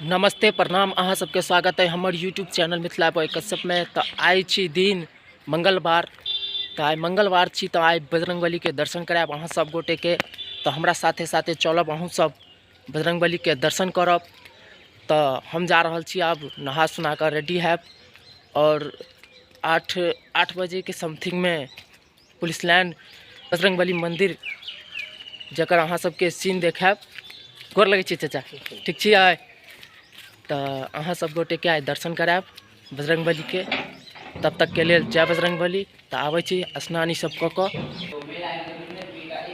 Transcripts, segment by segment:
नमस्ते प्रणाम, अहाँ सबके स्वागत है हमर YouTube channel Mithila boy Kashyap में। तो आइ छी दिन मंगलवार, तो आइ मंगलवार छी, तो आइ बजरंगबली के दर्शन करायब अहाँ सब गोटे के। तो हमरा साथे साथे चलब, अहूँ सब बजरंगबली के दर्शन करब। तो हम जा रहल छी आब नहा सुना कऽ रेडी हैब और 8 बजे के समथिंग में पुलिस लाइन बजरंगबली मंदिर जकर अहाँ सबके सीन देखायब। गोर लगै छी चाचा, ठीक छी आइ? तऽ अहाँ सब गोटेके आइ दर्शन करायब बजरंगबलीके। तब तकके लेल जय बजरंगबली। तऽ आबै छी स्नान ई सब कऽ कऽ।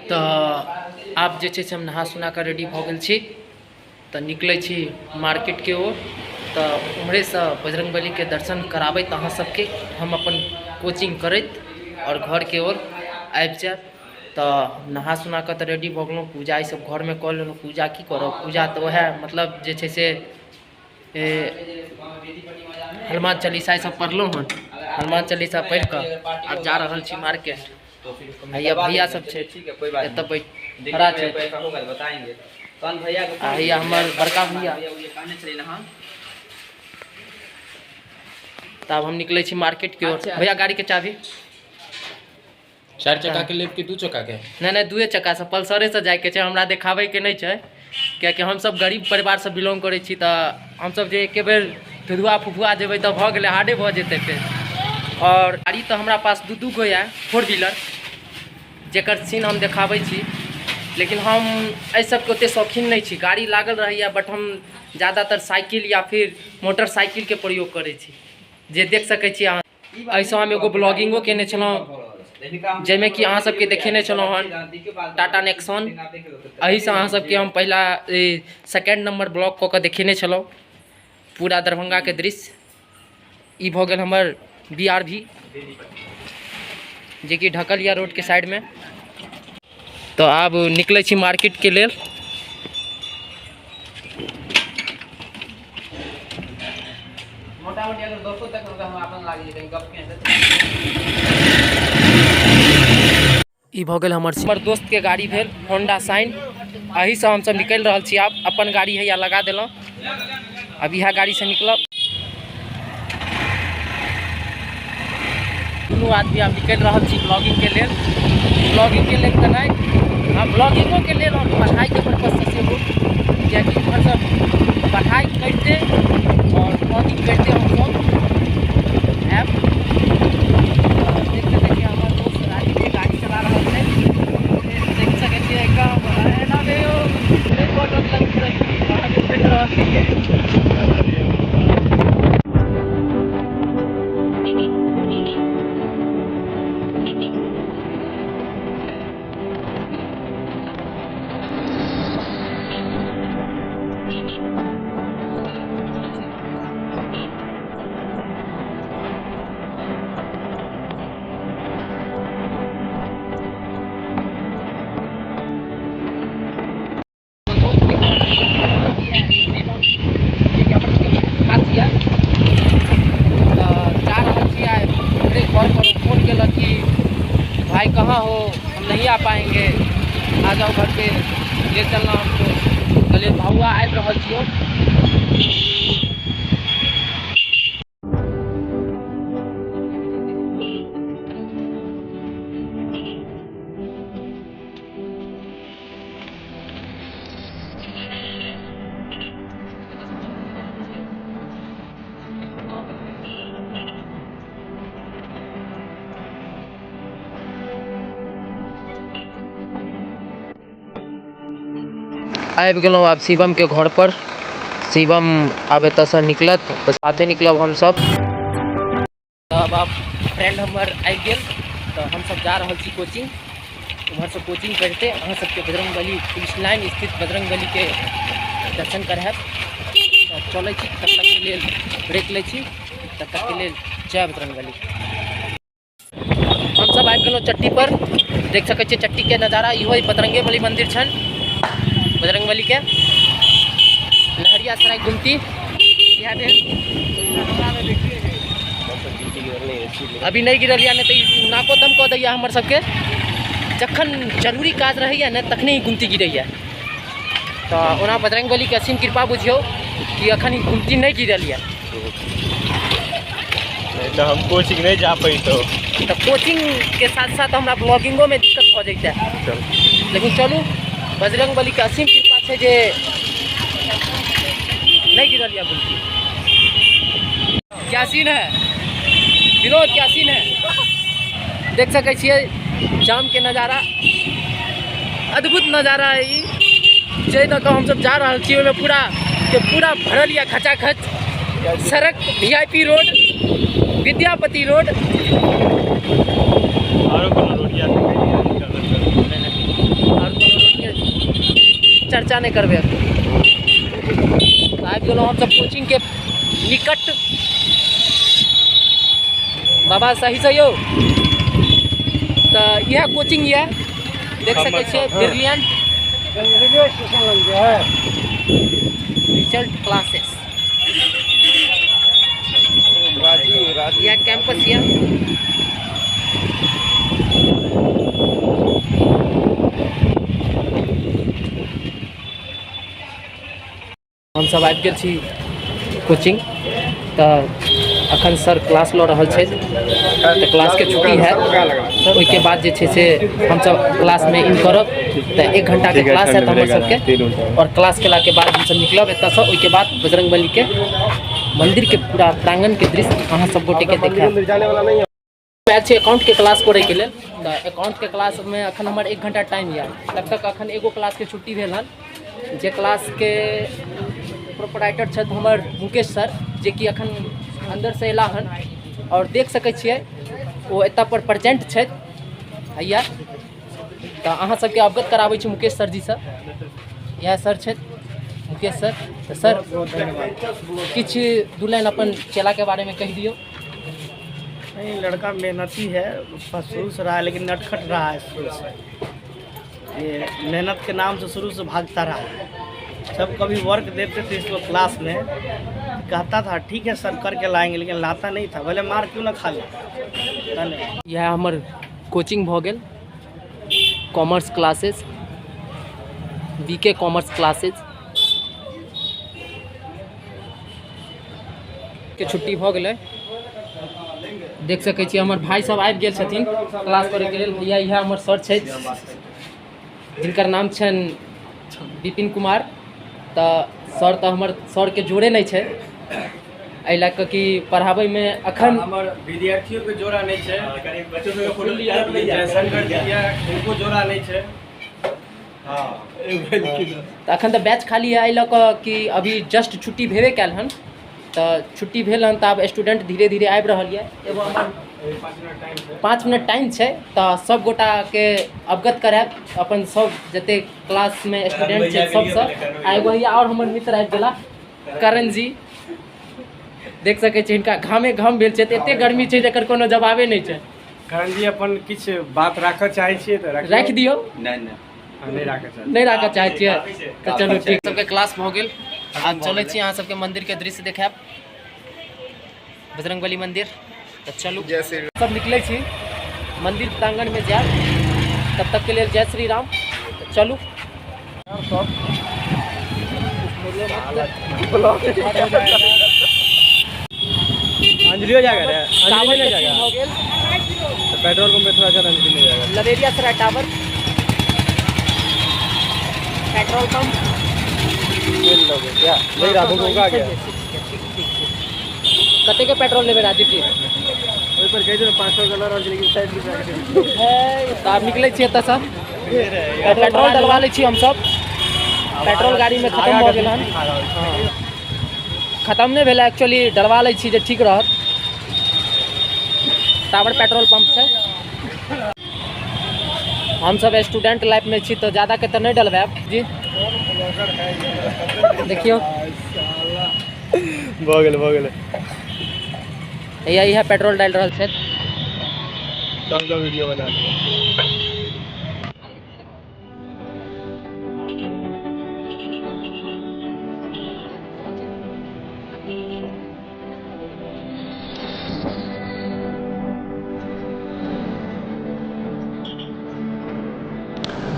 तऽ आब जे छै से हम नहा सुना कऽ रेडी भऽ गेल छी, तऽ निकलै छी मार्केटके ओर। तऽ उम्हरेसँ बजरंगबलीके दर्शन कराबैत अहाँ सबके हम अपन कोचिंग करैत आओर घरके ओर आबि जायब। तऽ नहा सुना कऽ तऽ रेडी भऽ गेलहुँ, पूजा ई सब घरमे कऽ लेलहुँ। पूजा की करब, पूजा तऽ वएह मतलब जे छै से हनुमान चालीसा ई सब पढ़लहुँ हन। हनुमान चालीसा पढ़ि कऽ आब जा रहल छी मार्केट। हैया भैया सब छै एतऽ बैठ खड़ा छै, आ हैया हमर बड़का भैया। तऽ आब हम निकलै छी मार्केट के ओर। भैया गाड़ी के चाभी। 4 चक्का के लेब कि 2 चक्का के? नहीं नहीं, 2 चक्का से, पल्सरे से जाइके छै। हमरा देखाबै के नहीं छै, कियाकि हमसब गरीब परिवार से बिलोंग करै छी। तऽ हमसब जे एके बेर धुधुआ फुफुआ जेबै तऽ भऽ गेलै, हार्डे भऽ जेतै फेर। और गाड़ी तऽ हमरा पास 2 गो यऽ 4 व्हीलर, जेकर सीन हम देखाबै छी। लेकिन हम एहि सबके ओतेक शौकीन नहि छी। गाड़ी लागल रहैए, बट हम ज़्यादातर साइकिल या फिर मोटरसाइकिलके प्रयोग करै छी, जे देख सकै छी अहाँ। एहिसँ हम एगो ब्लॉगिंगो केने छलहुँ, जाहिमे कि अहाँ सबके देखेने छलहुँ हन टाटा नेक्सॉन। एहिसँ अहाँ सबके हम पहिला सेकेंड नंबर ब्लॉग कऽ कऽ देखेने छलहुँ पूरा दरभंगाके दृश्य। ई भऽ गेल हमर BRV, जेकि ढकल यऽ रोडके साइडमे। तऽ आब निकलै छी मार्केटके लेल। मोटा मोटी अगर 200 तक होगा, हम अपन लाग जेतै गप के। ई भऽ गेल हमर दोस्तके गाड़ी भेल होंडा साइन। एहिसँ हमसब निकलि रहल छी आब। अपन गाड़ी हैया लगा देलहुँ, अब इएह गाड़ीसँ निकलब। दुनू आदमी आब निकलि रहल छी ब्लॉगिंगके लेल। ब्लॉगिंगके लेल तऽ नहि, आ ब्लॉगिंगोके लेल और पढ़ाइके पर्पजसँ सेहो, कियाकि इम्हर सब पढ़ाइ करिते और ब्लॉगिंग करिते हमसब आयब। देख सकै छियै हमर दोस्त राजीव जे गाड़ी चला रहल छै, देख सकै छियै एकदम एना मे यौ चलि रहल छियै। जा रहल छी आइ ओकरे घर पर। फोन केलक कि भाई कहाँ हो, हम नहीं आ पाएंगे, आ जाओ घर पे, ले चलना हमको। कहलियै भाउआ आबि रहल छियौ। आबि गेलहुँ आब शिवमके घर पर। शिवम आब एतऽसँ निकलत, साथे निकलब हमसब। तब आब फ्रेंड हमर आबि गेल, तऽ हमसब जा रहल छी कोचिंग। उम्हरसँ कोचिंग करिते अहाँ सबके बजरंगबली पुलिस लाइन स्थित बजरंगबलीके दर्शन करायब। तऽ चलै छी, तब तकके लेल ब्रेक लै छी, तब तकके लेल जय बजरंगबली। हमसब आबि गेलहुँ चट्टी पर, देख सकै छियै चट्टीके नजारा। इहो बजरंगे बली मंदिर छनि बजरंगबलीके, लहरियासराय गुमती इएह भेल। अभी नहि गिरल यऽ, नहि तऽ ई नाको दम कऽ दैया हमर सबके। जखन जरूरी काज रहैया ने तखने ई गुमती गिरैया। तऽ ओना बजरंगबलीके असीम कृपा बुझियौ। कि अखन ई गुमती नहि गिरल यऽ। नहि तऽ हम कोचिंग नहि जा पैतहुँ। तऽ कोचिंगके साथ साथ हमरा ब्लॉगिंगोमे दिक्कत भऽ जैते। लेकिन चलू, बजरंग बलीके असीम कृपा छै जे नहि गिरल यऽ गुमती। क्या सीन है विनोद, क्या सीन है? देख सकै छियै जामके नजारा, अद्भुत नजारा है ई। जाहि दऽ कऽ हमसब जा रहल छी ओहिमे पूरा के पूरा भरल यऽ खचाखच सड़क, VIP road, Vidyapati road. आरो कोनो रोड यऽ? आओर कोनो रोडके चर्चा नहि करबै अखन। आबि गेलहुँ हमसब कोचिंगके निकट। बाबा सही से यौ। तऽ इएह कोचिंग यऽ, देख सकै छियै, ब्रिलियंट रिजल्ट क्लासेस। इएह कैंपस यऽ। हमसब आबि गेल छी कोचिंग, तऽ अखन सर क्लास लऽ रहल छथि, तऽ क्लासके छुट्टी हैत, ओहिके बाद जे छै से हमसब क्लासमे इन करब। तऽ 1 घंटाके क्लास हैत हमर सबके, आओर क्लास केलाके बाद हमसब निकलब एतऽसँ। ओहिके बाद बजरंगबलीके मन्दिरके पूरा प्राङ्गणके दृश्य अहाँ सब गोटेके देखायब। आयल छी अकाउंटके क्लास करैके लेल, तऽ अकाउंटके क्लासमे अखन हमर 1 घंटा टाइम यऽ। तब तक अखन एगो क्लासके छुट्टी भेल हन, जे क्लासके प्रोपराइटर छथि हमर मुकेश सर, जेकि अखन अन्दरसँ अयला हन, आओर देख सकै छियै ओ एतऽ पर प्रेजेंट छथि हैया। तऽ अहाँ सबके अवगत कराबै छी मुकेश सर जीसँ। इएह सर छथि मुकेश सर। तऽ सर, किछु 2 लाइन अपन चेलाके बारेमे कहि दियौ। नहीं, लड़का मेहनती है, शुरू से रहा है, लेकिन नटखट रहा है शुरू से। ये मेहनत के नाम से शुरू से भागता रहा है। जब कभी वर्क देते थे इसको क्लास में, कहता था ठीक है सर करके लाएंगे, लेकिन लाता नहीं था, भले मार क्यों ना खा ले। धन्यवाद। यह हमर कोचिंग भऽ गेल, commerce classes, B K commerce classes के छुट्टी भऽ गेलै। देख सकै छियै हमर भाई सब आबि गेल छथिन क्लास करैके लेल। भैया, इएह हमर सर छथि जिनकर नाम छनि विपिन कुमार। तऽ सर तऽ हमर सरके जोड़े नहि छै, एहि लए कऽ कि पढ़ाबैमे अखन हमर विद्यार्थियों के जोड़ा नहीं छै, जयशंकर जी हुनको जोड़ा नहीं छै। तऽ अखन तऽ बैच खाली है, एहि लऽ कऽ कि अभी जस्ट छुट्टी भेबे कयल हन। तऽ छुट्टी भेल हन तऽ आब स्टूडेंट धीरे धीरे आबि रहल यऽ। एगो हमर 5 मिनट टाइम छै, तऽ सब गोटाके अवगत करायब अपन सब जते क्लासमे स्टूडेंट छै सबसँ। आ एगो हैया आओर हमर मित्र आबि गेला, करण जी। देख सकै छी हिनका घामे घाम भेल छै, तऽ एते गर्मी छै जकर कोनो जवाबे नहि छै। करण जी, अपन किछु बात राखऽ चाहै छियै तऽ राखि दियौ। नहि नहि, हम नहि राखऽ चाहै। नहि राखऽ चाहै छियै तऽ चलू ठीक। सबके क्लास भऽ गेल, आब चलै छी अहाँ सबके मंदिरके दृश्य देखायब, बजरंगबली मंदिर। तऽ चलू सब निकलै छी, मंदिर प्रांगणमे जायब, तब तक के लेल जय श्री राम। तऽ चलू। अंजलियो जाएगा रे, अंजलि नहीं जाएगा। भऽ गेल। तो पेट्रोल पंप पे थोड़ा सा अंजलि नहीं जाएगा। लवेरिया सराय टावर, पेट्रोल पंप। क्या नहीं, राघव को आ गया। कते के पेट्रोल लेबै राजीव जी? ओहि पर कहि दियौ 500 के लऽ रहल छै, लेकिन 60 रुपया के। तऽ आब निकलै छियै एतऽसँ, पेट्रोल डलवा लै छी हमसब। पेट्रोल गाड़ीमे खतम भऽ गेल हन। खतम नहि भेलै एक्चुअली, डलवा लै छी जे ठीक रहत। टावर पेट्रोल पंप छै। हमसब स्टूडेंट लाइफमे छी तऽ ज्यादाके तऽ नहि डलवायब जी। देखियौ भऽ गेलै, भऽ गेलै। हैया इएह पेट्रोल डालि रहल छथि। सबके वीडियो बना लिअ।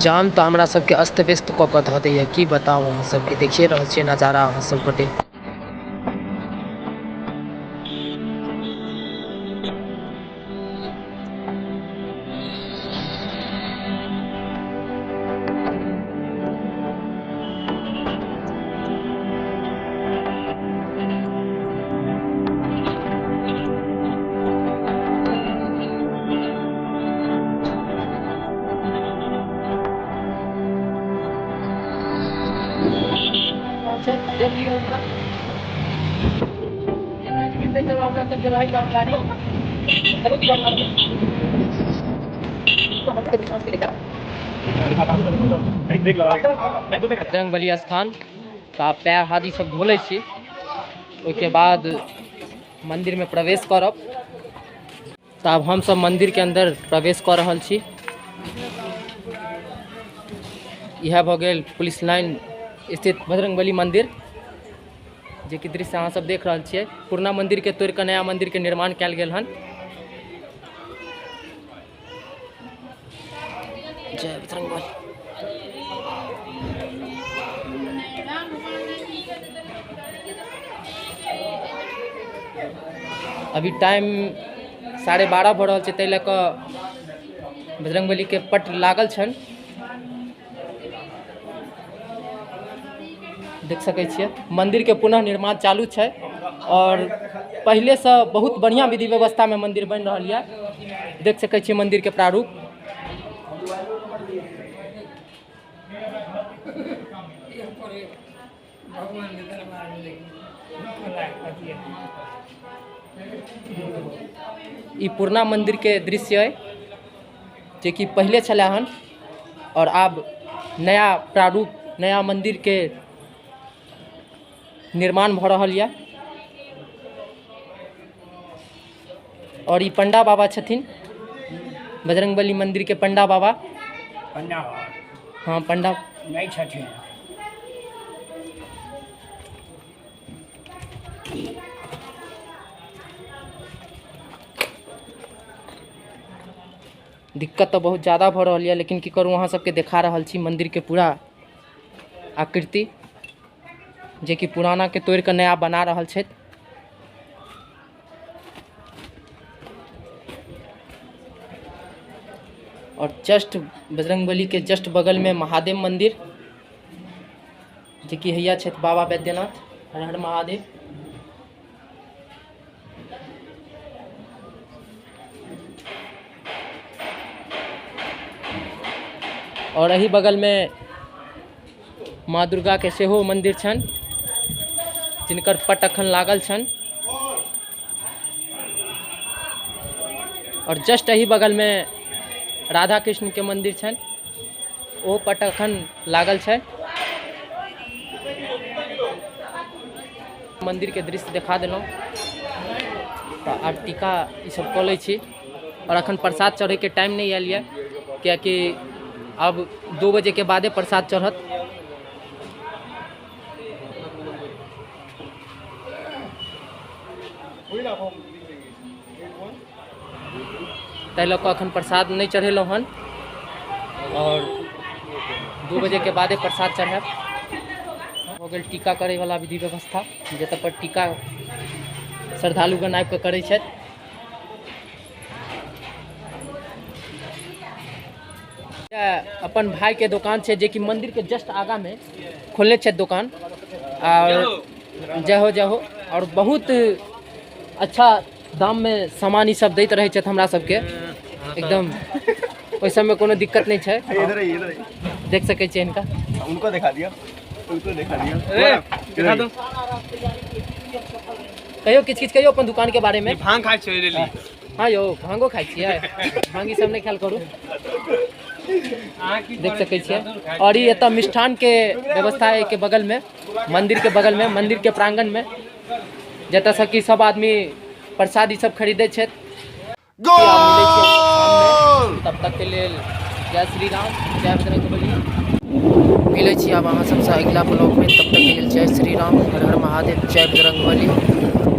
जाम तऽ हमरा सबके अस्त व्यस्त कऽ कऽ धऽ दैया, की बताउ अहाँ सबके। देखिए रहल छियै नजारा अहाँ सब गोटे। बजरंगबली स्थान तऽ आब पैर हाथ ई सब धो लै छी, ओहिके बाद मन्दिरमे प्रवेश करब। तऽ आब हमसब मन्दिरके अन्दर प्रवेश कऽ रहल छी। इएह भऽ गेल पुलिस लाइन स्थित बजरंगबली मन्दिर, जेकि दृश्य अहाँ सब देख रहल छियै। पुरना मन्दिरके तोड़िकऽ नया मन्दिरके निर्माण कयल गेल हन। जय बजरंगबली। अभी टाइम 12:30 भऽ रहल छै, ताहि लऽ कऽ बजरंगबलीके पट लागल छनि, देख सकै छियै। मन्दिरके पुनः निर्माण चालू छै और पहिलेसँ बहुत बढ़िआँ विधि व्यवस्थामे मन्दिर बनि रहल यऽ। देख सकै छियै मन्दिरके प्रारूप। ई पुरना मन्दिरके दृश्य अइ, जेकि पहिले छलै हन और आब नया प्रारूप नया मन्दिरके निर्माण भऽ रहल यऽ। और ई पंडा बाबा छथिन, बजरंगबली मन्दिरके पंडा बाबा। पंडा बाबा? हाँ, पंडा नहीं छथिन। दिक्कत तऽ बहुत ज़्यादा भऽ रहल यऽ, लेकिन की करू, अहाँ सबके देखा रहल छी मन्दिरके पूरा आकृति, जेकि पुराना के तोड़ि कऽ नया बना रहल छथि। और जस्ट बजरंगबली के जस्ट बगल में महादेव मंदिर, जेकि हैया छथि बाबा बैद्यनाथ। हर हर महादेव। और एही बगल में माँ दुर्गा के सेहो मंदिर छनि, जिनकर पट अखन लागल छनि। और जस्ट एही बगल में राधा कृष्ण के मंदिर छनि, ओ पट अखन लागल छै। मंदिर के दृश्य देखा देलहुँ। तऽ आब टीका ई सब कऽ लै छी। और अखन प्रसाद चढ़ैके टाइम नहि आयल यऽ, कियाकि अब 2 बजे के बादे प्रसाद चढ़त। ताहि लऽ कऽ अखन प्रसाद नहि चढ़ेलहुँ हन, और 2 बजे के बादे प्रसाद चढ़ायब। भऽ गेल टीका करैवला विधि व्यवस्था, जतऽ पर टीका श्रद्धालुगण आबि कऽ करै छथि। अपन भाई के दुकान छै, जेकि मंदिर के जस्ट आगा में खोलने छै दुकान। और जय हो जय हो। और बहुत अच्छा दाम में सामान ई सब दैत रहै छथि हमरा सबके, एकदम ओहि सबमे कोनो दिक्कत नहीं छै। इधर आइए, इधर आइए। देख सकै छियै हिनका। उनको दिखा दिया, उनको दिखा दिया। ए, दिखा दो। कहियो किछ किछ कहियो अपन दुकान के बारे में। भांग खाइ छियै डेली। हाँ यौ, भांगो खाइ छियै? भांग ई सब नहीं खायल करू। देख सकै छियै। और ई एतऽ मिष्ठान के व्यवस्था है के बगल में, मंदिर के बगल में, मंदिर के प्रांगण में, जतऽ से कि सब आदमी प्रसाद ई सब खरीदै छथि। गोल! तब तक के लेल जय श्री राम, जय बजरंगबली। मिलै छी आब अहाँ सबसँ अगिला ब्लॉग में, तब तक के लेल जय श्री राम, हर हर महादेव, जय बजरंगबली।